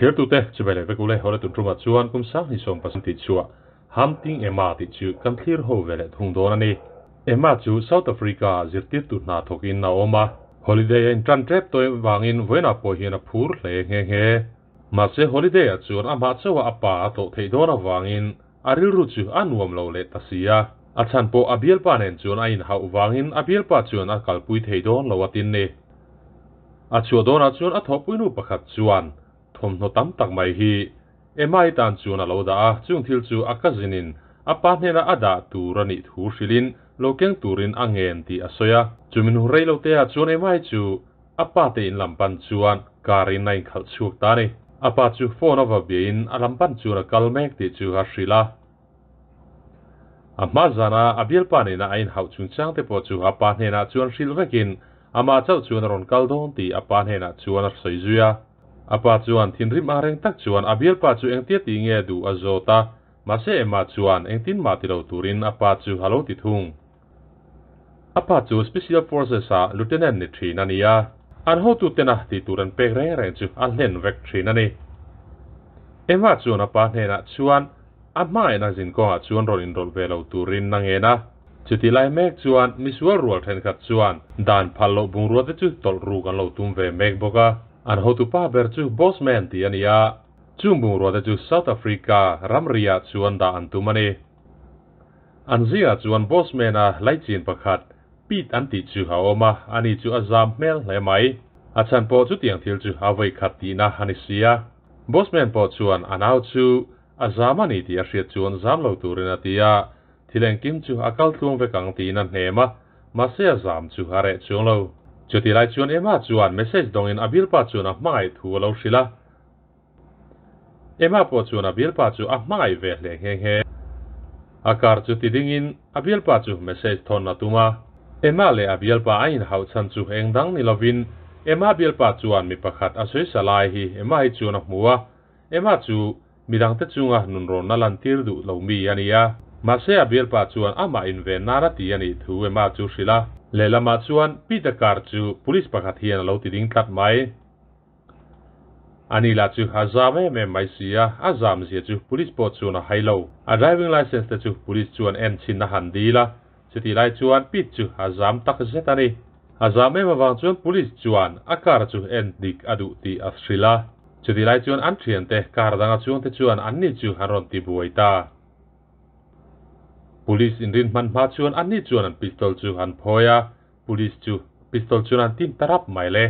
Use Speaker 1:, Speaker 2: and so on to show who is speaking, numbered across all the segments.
Speaker 1: Thirtute chibai leh vek ule hawle tun tumah chuan kum sanghnih sawm pasarih tih chhuah Hunting Emma tih chu kan thlir ho ve leh thung dawn a ni. Emma chu South Africa ah zirtirtu hna thawkin a awm a, holiday a intan tep tawih vangin vawiinah pawh hian a phur hle nghe nghe. Mahse holiday ah chuan amah chauha a pa a tlawh theih dawn avangin a rilru chu a nuam lo leh ta si a. A chhan pawh a bialpa nen chuan a inhauh vangin a bialpa chuan a kalpui thei dawn lo a tin ni. A chhuah dawnah chuan a thawhpuinu pakhat chuan thawmhnaw tam tak mai hi Emma-i tan chuan a lo dah a, chung thil chu a cousin-in a pa hnena a dah tur a nih thu hrilhin lo keng turin a ngen tih a sawi a. Chumi hnu rei lo teah chuan Emma-i chu a pa te in lam pan chuan car-in a inkhalh chhuak ta a ni. A pa chu phone a va biain a lam pan chuan a kal mek tih chu a hrilh a. A hma zana a bialpa nena a inhauh chungchang te pawh chu a pa hnenah chuan hrilh vekin amah chauh chuan a rawn kal dawn tih a pa hnenah chuan a sawi zui a. A pa chuan thinrim a reng tak chuan a bialpa chu engtia tih nge duh a zawt a, mahse Emma chuan engtin mah ti lo turin a pa chu a lo ti thung. A pa chu Special Forces ah Lieutenant ni thin a ni a, an hotutena tih tur an pek reng reng chu a hlen vek thin a ni. Emma chuan a pa hnenah chuan a hmangaihna zinkawngah chuan rawn inrawlh ve lo turin a ngen a. Chuti lai mek chuan misual rual thenkhat chuan dan phal loh bungrua te chu tawlh ruk an lo tum ve mek bawk a. An hotupa ber chu Bosman tih a ni a, chung bungrua te chu South Africa ramriah chuan dah an tum a ni. An zingah chuan Bosman-a laichin pakhat, Pete an tih chu a awm a, ani chu a zam hmel hle mai. A chhan pawh chutiang thil chu a vawi khat tihna a ni si a. Bosman pawh chuan a nau chu a zam a ni tih a hriat chuan zam lo turin a ti a, thil engkim chu a kal tluang vek ang tiin a hnem a, mahse a zam chu a reh chuang lo. Chutih lai chuan Emma chuan message dawngin a bialpa chuan a hmangaih thu a lo hrilh a. Emma pawh chuan a bialpa chu a hmangaih ve hle nghe nghe. A car chu ti dingin a bialpa chu message thawn a tum a. Emma leh a bialpa a inhauh chhan chu eng dang ni lovin Emma bialpa chuan mi pakhat a sawi sa lai hi Emma hi chuan a hmu a. Emma chu midangte chunga nunrawnna lantir duh lo mi a ni a. Mahse a bialpa chuan amah inven nan a ti a nih thu Emma chu hrilh a. Lehlamah chuan Peter car chu police pakhat hian a lo ti ding tlat mai. Ani lah chu a zam em em mai si a, a zam zia chu police pawh chuan a hai lo. A driving licence te chu police chuan en chhin a han dil a, chutih lai chuan Pete chu a zam tak zet a ni. A zam em avang chuan police chuan a car chu en dik a duh tih a hrilh a, chutih lai chuan an thiante car danga chuangte chuan anni chu an rawn ti buai ta. Police inrin hman hma chuan anni chuan an pistol chu an phawi a, police chu pistol chuan an tin ta rap mai le.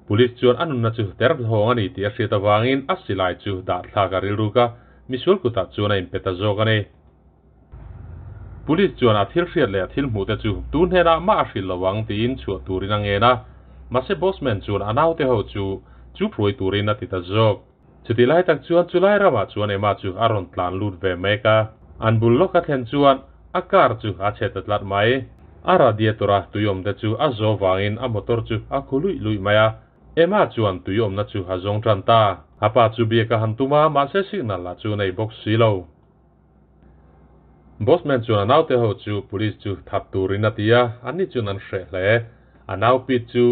Speaker 1: Police chuan a nunna chu ter hlawng a ni tih a hriat avangin a silai chu dah thlak a rilruk a, misual kutah chuan a inpe ta zawk a ni. Police chuan a thil hriat leh a thil hmuh te chu tu hnenah mah a hrilh lo ang tiin chhuah turin a ngen a, mahse Bosman chuan a naute ho chu chu hruai turin a ti ta zawk. Chutih lai tak chuan chulai ramah chuan Emma chu a rawn tlan lut ve mek a. An bul lawk a thlen chuan a car chu a chhe ta tlat mai. A radiator a tui awm te chu a zo vangin a motor chu a khu luih luih mai a. Emma chuan tui awmna chu a zawng tan ta. A pa chu biak a han tum a, mahse signal lah chu nei bawk si lo. Bosman chuan a naute ho chu police chu that turin a ti a, anni chuan an hreh hle. A nau Pete chu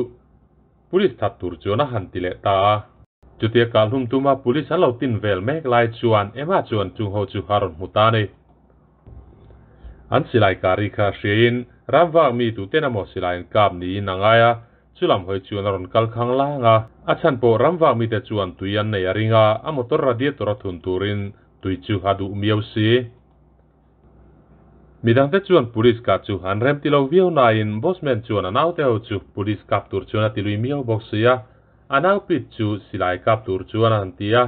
Speaker 1: Police that tur chuan a han ti leh ta a. Chutia kalhlum tuma police an lo tin vel mek lai chuan Emma chuan chung ho chu a rawn hmu ta a ni. An silai kari kha hriain ramvak mi tuten emaw silai an kap niin a ngai a, chulam hawi chuan a rawn kal khang lang a. A chhan pawh ramvak mite chuan tui an nei a ring a, a motor radiator a thun turin tui chu a duh miau si. Midangte chuan police kah chu an rem ti lo viau nain Bosman chuan a naute ho chu police kap tur chuan a ti lui miau bawk si a, a nau Pete chu silai kap tur chuan a han ti a.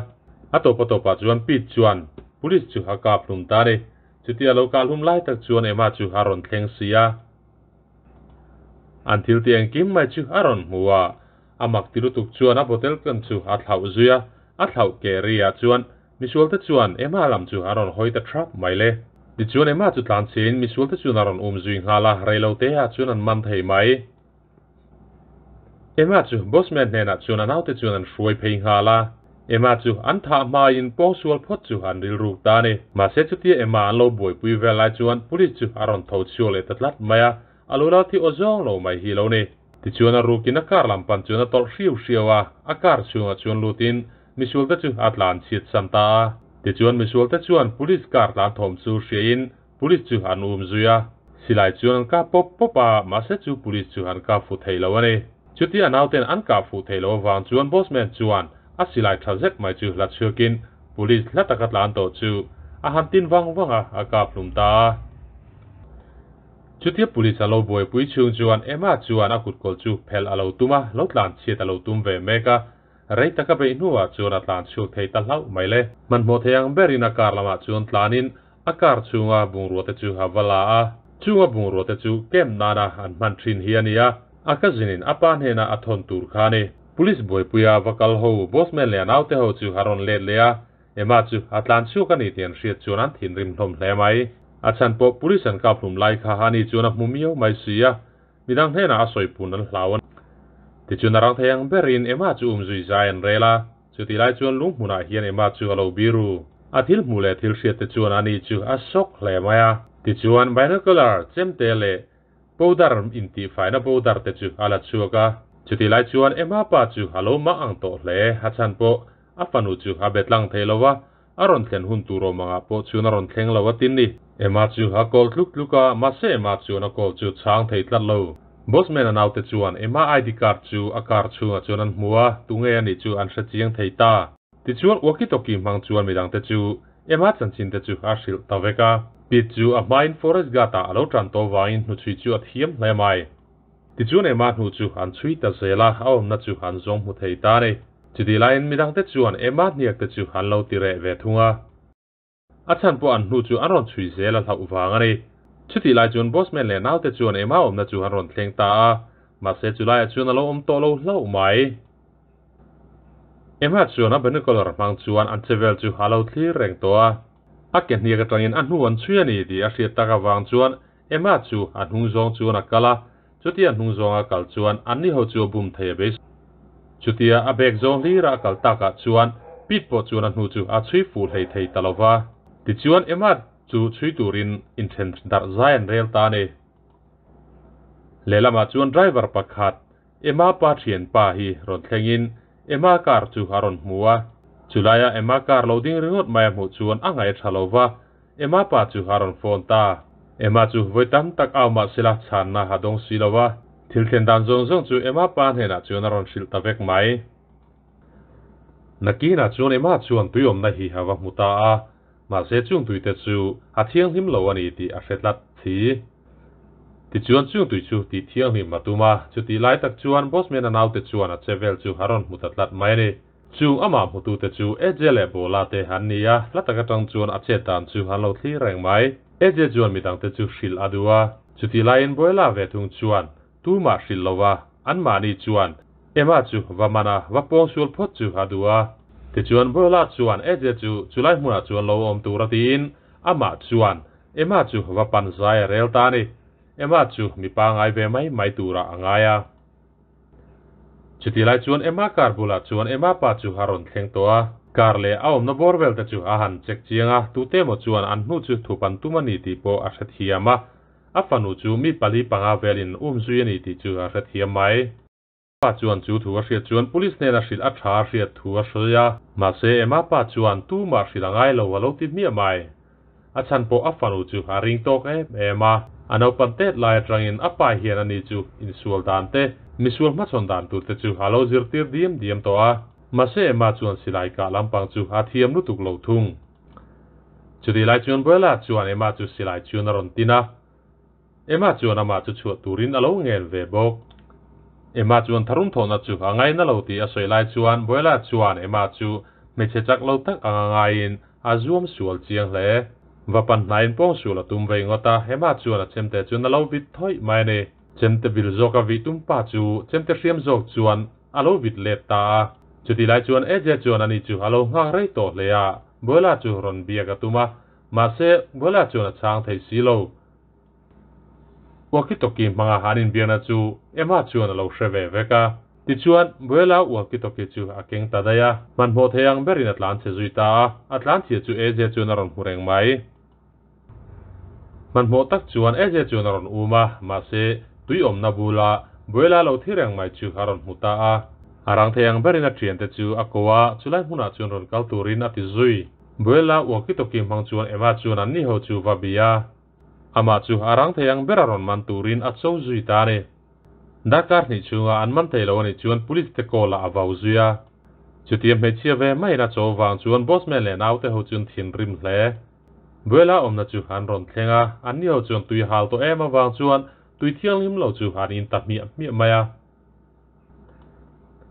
Speaker 1: A tawp a tawpah chuan Pete chuan police chu a kap hlum ta a ni. Chutia lo kah hlum lai tak chuan Emma chu a rawn thleng si a. An thil ti engkim mai chu a rawn hmu a, a mak ti lutuk chuan a bottle ken chu a thlauh zui a, a thlauh keh ri ah chuan Misualte chuan Emma lam chu a rawn hawi ta thrap mai le. Tichuan Emma chu tlan chhiain misualte chuan a rawn um zui nghal a, reilote ah chuan an man thei mai. Emma chu Bosman hnenah chuan a naute chuan an hruai phei nghal a. Emma chu an thah hmain pawngsual phawt chu an rilruk ta a ni. Mahse chutia Emma an lo buaipui vel lai chuan police chu a rawn tho chhuak leh ta tlat mai a, a lo la thi aw zawng lo mai hi lo ni. Tichuan a rukin a car lam pan chuan a tawlh hriau hriau a, a car chhungah chuan lutin misualte chu a tlan chhiat san ta a. Tichuan misualte chuan police car tlan thawm chu hriain police chu an um zui a, silai chuan an kap pawp pawp a, mahse chu police chu an kap fuh thei lo a ni. Chutia nauten an kah fuh thei lo avang chuan Bosman chuan a silai tha zet mai chu hla chhuakin police hla taka tlan tawh chu a han tin vang vang a, a kap hlum ta a. Chutia police a lo buaipui chhung chuan Emma chuan a kutkawl chu phelh a lo tum a, lo tlan chhiat a lo tum ve mek a, rei taka beih hnuah chuan a tlan chhuak thei ta hlauh mai le. Hmanhmawh thei ang berin a car lamah chuan tlanin a car chhunga bungrua te chu a va la a, chunga bungrua te chu camp nana an hman thin hi a ni a, a cousin-in a pa hnena a thawn tur kha a ni. Police buaipuia va kal ho Bosman leh a naute ho chu a rawn let leh a, Emma chu a tlan chhuak a ni tih an hriat chuan an thinrim hlawm hle mai. A chhan pawh police an kap hlum lai kha ani chuan a hmu miau mai si a, midang hnenah a sawi pun an hlau a ni. Tichuan a rang thei ang berin Emma chu um zui zai an rel a, chutih lai chuan lung hmunah hian Emma chu a lo biru. A thil hmuh leh thil hriat te chuan ani chu a shock hle mai a. Tichuan binocular, chemte leh powder intihfaina powder te chu a la chhuak a. Chutih lai chuan Emma pa chu a lo mah ang tawh hle, a chhan pawh A fanu chu a be tlang thei lo a, a rawn thlen hun tur awm angah pawh chuan a rawn thleng lo a tin ni. Emma chu a call tluk tluk a, mahse Emma chuan a call chu chhang thei tlat lo. Bosman a naute chuan Emma ID card chu a car chhungah chuan an hmu a, tunge a nih chu an hre chiang thei ta. Tichuan walkie-talkie hmang chuan midangte chu Emma chanchin te chu a hrilh ta vek a. Pete chu a hmain Forest Gate-ah a lo tan tawh vangin hnuchhui chu a thiam hle mai. Tichuan Emma hnu chu an chhui ta zel a, a awmna chu an zawng hmu thei ta a ni. Chutih laiin midangte chuan Emma hniak te chu an lo ti reh ve thung a. A chhan pawh an hnu chu an rawn chhui zel a hlauh vang a ni. Chutih lai chuan Bosman leh naute chuan Emma awmna chu an rawn thleng ta a, mahse chulaiah chuan a lo awm tawh lo hlauh mai. Emma chuan a binocular hmang chuan an che vel chu a lo thlir reng tawh a. A ke hniak atangin a hnu an chhui a ni tih a hriat tak avang chuan Emma chu a hnung zawng chuan a kal a, chutia hnung zawnga kal chuan anni ho chu a bum thei a beisei. Chutia a bag zawng hlira a kal takah chuan Pete pawh chuan a hnu chu a chhui fuh hlei thei ta lo va. Tichuan Emma chu chhui turin inthen darh zai an rel ta a ni. Lehlamah chuan driver pakhat Emma pa thianpa hi rawn thlengin Emma car chu a rawn hmu a. Chulaia Emma car lo ding ringawt mai a hmuh chuan a ngaih a tha lo va, Emma pa chu a rawn phone ta. Emma chu vawi tam tak au mah sela chhanna a dawng si lo a, thil thlen dan zawng zawng chu Emma pa hnenah chuan a rawn hrilh ta vek mai. Nakinah chuan Emma chuan tuiawmna hi a va hmu ta a, mahse chung tuite chu a thianghlim lo a ni tih a hre tlat si. Tichuan chung tui chu tih thianghlim a tum a, chutih lai tak chuan Bosman-a naute chuan a che vel chu a rawn hmu ta tlat mai a ni. Chung amah hmutute chu Eje leh Bola te an ni a, hla tak atang chuan a chet dan chu an lo thlir reng mai. Eje chuan midangte chu hrilh a duh a, chutih laiin Bola ve thung chuan tumah hrilh lo va, anmahni chuan Emma chu va man a, va pawng sual phawt chu a duh a. Tichuan Bola chuan Eje chu chulai hmunah chuan lo awm tur a tiin amah chuan Emma chu va pan zai a rel ta a ni. Emma chu mi pangai ve mai mai turah a ngai a. Chutih lai chuan Emma car bulah chuan Emma pa chu a rawn thleng tawh a. Car leh a awmna bawr vel te chu a han check chiang a, tute emaw chuan an hnu chu thup an tum a ni tih pawh a hrethiam a. A fanu chu mi pali panga velin um zui a ni tih chu a hrethiam mai. Pa chuan chu thu a hriat chuan police hnena hrilh a tha a hriat thu a hrilh a. Mahse Emma pa chuan tumah hrilh a ngai lo a lo ti hmiah mai. A chhan pawh a fanu chu a ring tawk em em a, a naupan tet lai atangin a pa hian ani chu insual dan te, misual hmachhawn dan tur te chu a lo zirtir diam diam tawh a. Mahse Emma chuan silai kah lampang chu a thiam lutuk lo thung. Chutih lai chuan Buela chuan Emma chu silai chuan a rawn tin a. Emma chuan amah chu chhuah turin a lo ngen ve bawk. Emma chuan tharum thawhna chu a ngaina lo tih a sawi lai chuan Buela chuan Emma chu hmeichhe chak lo tak anga ngaiin a zuam sual chiang hle. Va pan hnaiin pawng sual a tum vei ngawt a, Emma chuan a chemte chuan a lo vit thawih mai a ni. Chemte vil zawk a vih tum pa chu chemte hriam zawk chuan a lo vit let ta a. Chutih lai chuan AJ chuan ani chu a lo nghak rei tawh hle a, Buela chu rawn biak a tum a, mahse Buela chuan a chhang thei si lo. Walkie-talkie hmanga han inbiakna chu Emma chuan a lo hre ve vek a. Tichuan, Buela walkie-talkie chu a keng ta daih a. Hmanhmawh thei ang berin a tlan chhe zui ta a, a tlan chhia chu AJ chuan a rawn hmu reng mai. Hmanhmawh tak chuan AJ chuan a rawn um a, mahse, tui awmna bula Buela lo thi reng mai chu a rawn hmu ta a. A rang thei ang berin a thiante chu a ko a, chulai hmunah chuan rawn kal turin a ti zui. Buela walkie-talkie hmang chuan Emma chuan anni ho chu va bia a. Amah chu a rang thei ang bera rawn man turin a cho zui ta a ni. Darkar hnih chhunga an man thei lo a nih chuan police te call ah a vau zui a. Chutia hmeichhia ve maiin a cho vang chuan Bosman leh naute ho chuan thinrim hle. Buela awmna chu an rawn thleng a, anni ho chuan tui hal tawh em avang chuan tui thianghlim lo chu an in ta hmiah hmiah mai a.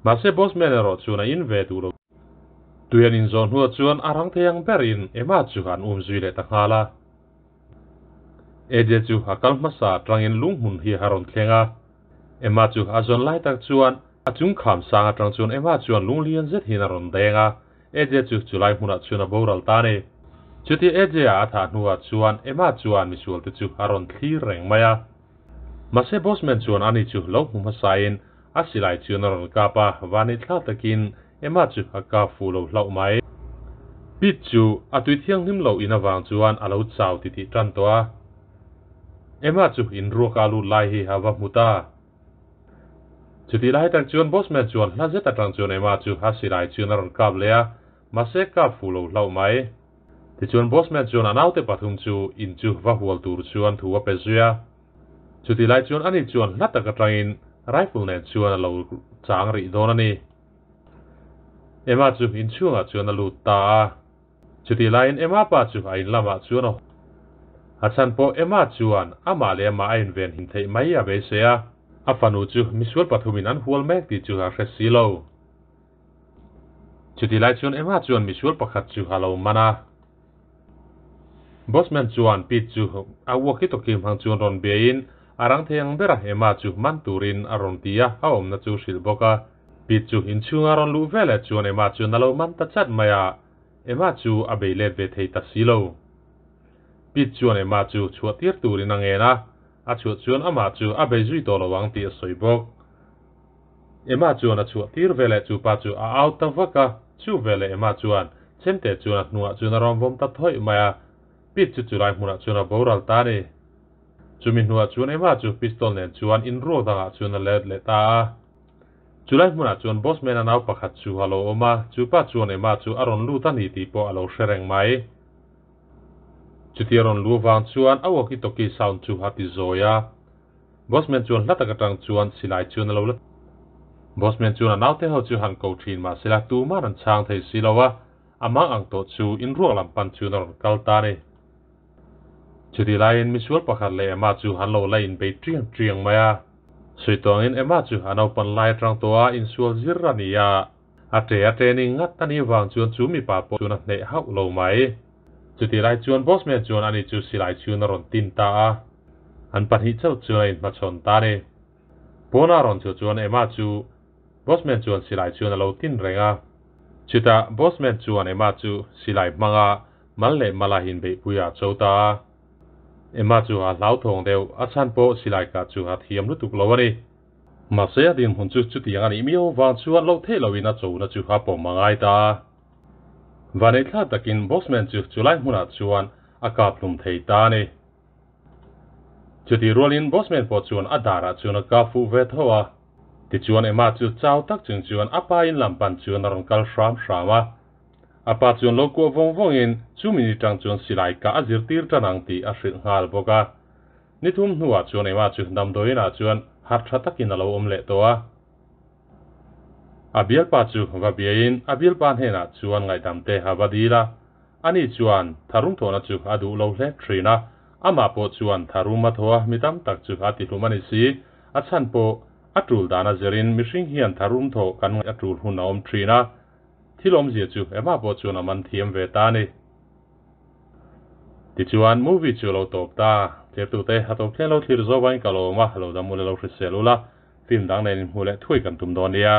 Speaker 1: Mahse Bosman erawh chuan a in ve duh lo. Tui an inzawh hnuah chuan a rang thei ang berin Emma chu an um zui leh ta nghal a. AJ chu a kal hmasa atangin lunghmun hi a rawn thleng a. Emma chu a zawn lai tak chuan a chung kham sang atang chuan Emma chuan lunglian zet hian a rawn deng a. AJ chu chulai hmunah chuan a boral ta a ni. Chutia AJ a a thah hnuah chuan Emma chuan misualte chu a rawn thlir reng mai a. Mahse Bosman chuan ani chu lo hmu hmasain a silai chuan a rawn kap a, vani thla takin Emma chu a kap fuh lo hlauh mai. Pete chu a tui thianghlim loh in avang chuan a lo chau titih tan tawh a. Emma chu in ruak a lut lai hi a va hmu ta. Chutih lai tak chuan Bosman chuan hla zet atang chuan Emma chu a silai chuan a rawn kap leh a, mahse kap fuh lo hlauh mai. Tichuan Bosman chuan a naute pathum chu in chu va hual tur chuan thu a pe zui a. Chutih lai chuan ani chuan hla tak atangin rifle nen chuan a lo chang rih dawn a ni. Emma chu inchhungah chuan a lut ta a. Chutih laiin Emma pa chu a in lamah chuan a A chhan pawh Emma chuan amah leh amah a inven him theih mai a beisei a. A fanu chu misual pathumin an hual mek tih chu a hre si lo. Chutih lai chuan Emma chuan misual pakhat chu a lo man a. Bosman chuan Pete chu a walkie-talkie hmang chuan rawn biain a rang thei ang bera Emma chu man turin a rawn ti a, a awmna chu hrilh bawk a. Pete chu inchhunga rawn luh veleh chuan Emma chuan a lo man ta chat mai a, Emma chu a bei let ve thei ta si lo. Pete chuan Emma chu chhuah tir turin a ngen a, a chhuah chuan amah chu a bei zui tawh lo ang tih a sawi bawk. Emma chuan a chhuah tir veleh chu pa chu a au ta vak a, chu veleh Emma chuan chemte chuan a hnuah chuan a rawn vawm ta thawih mai a, Pete chu chulai hmunah chuan a boral ta a ni. Chumi hnuah chuan Emma chu pistol nen chuan inruak dangah chuan a let leh ta a. Chulai hmunah chuan Bosman a nau pakhat chu a lo awm a, chu pa chuan Emma chu a rawn lut a ni tih pawh a lo hre reng mai. Chutia rawn lu vang chuan a walkie-talkie sound chu a ti zawi a. Bosman chuan hla tak atang chuan silai chuan a lo la Bosman chuan a naute ho chu han ko thin mahsela tuman an chhang thei si lo a, a mang ang tawh chu inruak lam pan chuan a rawn kal ta a ni. Chutih laiin misual pakhat leh Emma chu an lo la inbei triang triang mai a. Sawi tawngin Emma chu a naupan lai atang tawh a insual zir a ni a, a ṭe a training ngat a nih vang chuan chu mipa pawh chuan a hneh hauh lo mai. Chutih lai chuan Bosman chuan ani chu silai chuan a rawn tin ta a, an pahnih chauh chuan a inhmachhawn ta a ni. Pawnah rawn chhuah chuan Emma chu Bosman chuan silai chuan a lo tin reng a. Chutah Bosman chuan Emma chu silai hmanga mal leh mala inbeihpui a cho ta a. Emma chu a hlauthawng deuh, a chhan pawh silai kah chu a thiam lutuk lo a ni. Mahse a dinhmun chu chutiang a nih miau vang chuan loh theih loin a chona chu a pawm a ngai ta a. Vanneihthla takin Bosman chu chulai hmunah chuan a kap hlum thei ta a ni. Chutih rualin Bosman pawh chuan a darah chuan a kap fuh ve tho a. Tichuan Emma chu chau tak chung chuan a pa in lam pan chuan a rawn kal hram hram a. A pa chuan lo kuah vawng vawngin chu minute tang chuan silai kah a zirtir tan ang tih a hrilh nghal bawk a. Ni thum hnuah chuan Emma chu damdawiin ah chuan harh tha takin a lo awm leh tawh a. A bialpa chu va biain a bialpa hnenah chuan ngaihdam te a va dil a. Ani chuan tharum thawhna chu a duh lo hle thin a, amah pawh chuan tharum a thaw a, mi tam tak chu a tihlum a ni si. A chhan pawh a tul dan a zirin mihring hian tharum thawh kan ngaih a tul hun a awm thin a. Thil awmzia chu Emma pawh chuan a man thiam ve ta a ni. Tichuan movie chu a lo tawp ta. Tirtute a tawp thleng lo thlir zawk vangin ka lawm a, lo dam ula lo hrisel ula, film dang nen inhmuh leh thuai kan tum dawn nia.